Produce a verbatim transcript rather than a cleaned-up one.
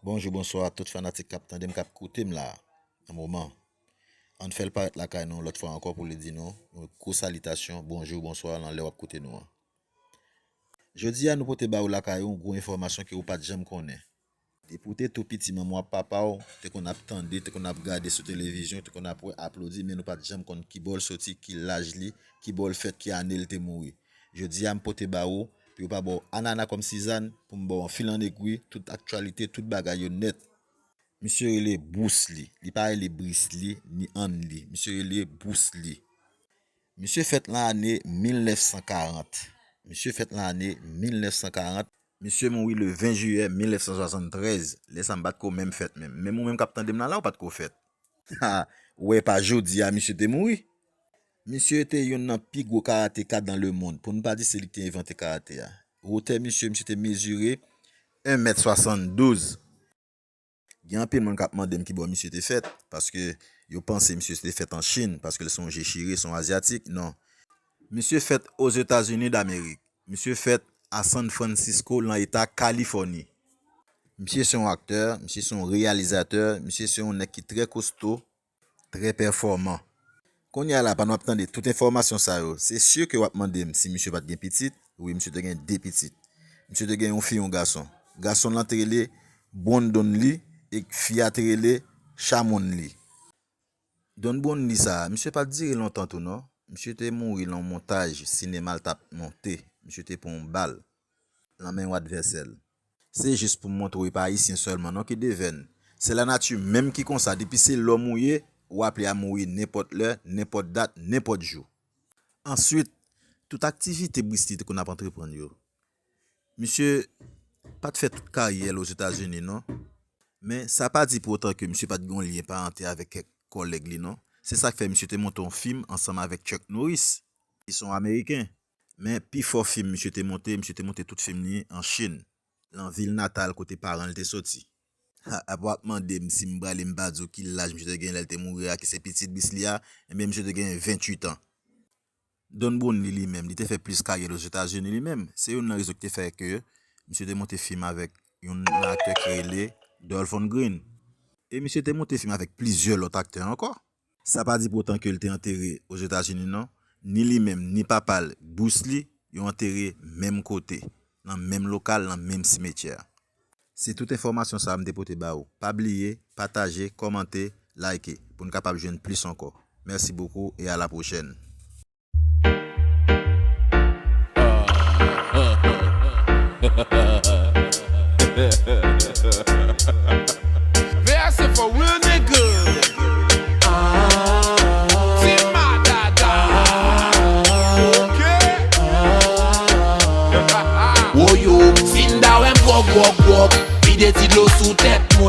Bonjou, bonswa a tout fanatik k ap tande m, k ap koute m la nan moman. Ann fè l parèt lakay nou yon lòt fwa ankò pou li di nou yon gwo salitasyon, bonjou, bonswa, nan lè w ap koute nou an. Jodi a, nou pote ba ou lakay ou yon gwo enfòmasyon ke ou pa t janm konnen. Depi w te tou piti, manman w ak papa w te konn ap tande, te konn ap gade sou televizyon, te konn ap wè, aplodi, men nou pa t janm konn ki bò l soti, ki laj li, ki bò l fèt, ki ane l te mouri. Jodi a, m pote ba ou, pou yo pa ba w anana kòm sizann, pou m ba w anfil an egwi, tout aktyalite, tout bagay yo nèt. Misye rele Bruce Lee. Li pa rele Bris Li, ni Ann Li. Misye rele Bruce Lee. Misye fèt nan ane mil nèf san karant. Misye fèt nan ane mil nèf san karant. Misye mouri le ven jiyè mil nèf san swasanntrèz. Lè sa m pa t ko menm fèt menm. Menm ou menm k ap tande m la, la ou pa t ko fèt. Ha, ou wè pa jodi a misye te mouri. Misye te youn nan pi gwo karateka dans le monde. Pou n pa di se li ki te envante karate a. Wotè misye, misye te mezire en mèt swasanndouz. Gen anpil moun k ap mande m ki bò misye te fèt, paske yo panse misye te fèt an Chin, paske l se yon je chire, se yon azyatik. Non. Misye fèt Ozetazini Damerik. Misye fèt a San Francisco, nan eta Kalifòni. Misye se yon aktè, misye se yon reyalizatè, misye se yon nèg ki trè kosto, trè pèfòman. Kounye a la, pandan w ap tande tout enfòmasyon sa yo, se si ke w ap mande m si misye pa t gen pitit. Wi, misye te gen de pitit. Misye te gen yon fi, yon gason. Gason lan te rele Brandon Lee e fi a te rele Shamon Lee. Don Brandon Lee sa a, misye pa t dire lontan tou non. Misye te mouri nan yon montaj sinema l t ap monte. Misye te pran yon bal nan men yon advèsè l. Se jis pou m montre w e pa Ayisyen sèlman non ki devèn. Se lanati menm ki konsa, depi se lòm ou ye, ou aple a mouri nenpòt lè, nenpòt dat, nenpòt jou. Answit, tout aktivite Bruce Lee te konn ap antreprann yo. Misye pa t fè tout karyè l Ozetazini non. Men sa pa di pou otan ke misye pa t gen yon lyen parante avèk kèk kòlèg li non. Se sa k fè misye te monte yon fim ansanm avèk Chuck Norris, ki se yon Ameriken. Men pi fò fim misye te monte, misye te monte tout fim li an Chin, nan vil natal kote paran l te soti. Ha, apre w ap mande m si m prale m pa di w ki laj misye te gen lè l te mouri a, ki se pitit Bruce Lee a, ebyen misye te gen venntuit an. Don Brandon Lee li menm, li te fè plis karyè Ozetazini li menm. Se youn nan rezon ki te fè ke misye te monte fim avèk yon aktè ki rele Dolph Lundgren. E misye te monte fim avèk plizyè lòt aktè ankò. Sa pa di pou otan ke l te antere Ozetazini non. Ni li menm, ni papa l, Bruce Lee, yo antere menm kote, nan menm lokal, nan menm simetyè. Se tout enfòmasyon sa a m te pote ba ou. Pa bliye, pataje, kòmante, like, pou n kapab jwenn plis ankò. Mèsi bokou e a la pwochèn. V S for real nigga. Team Madada. Okay. Woyo, si n ta wè m gwòg, gwòg, gwòg, vide ti dlo sou tèt mwen.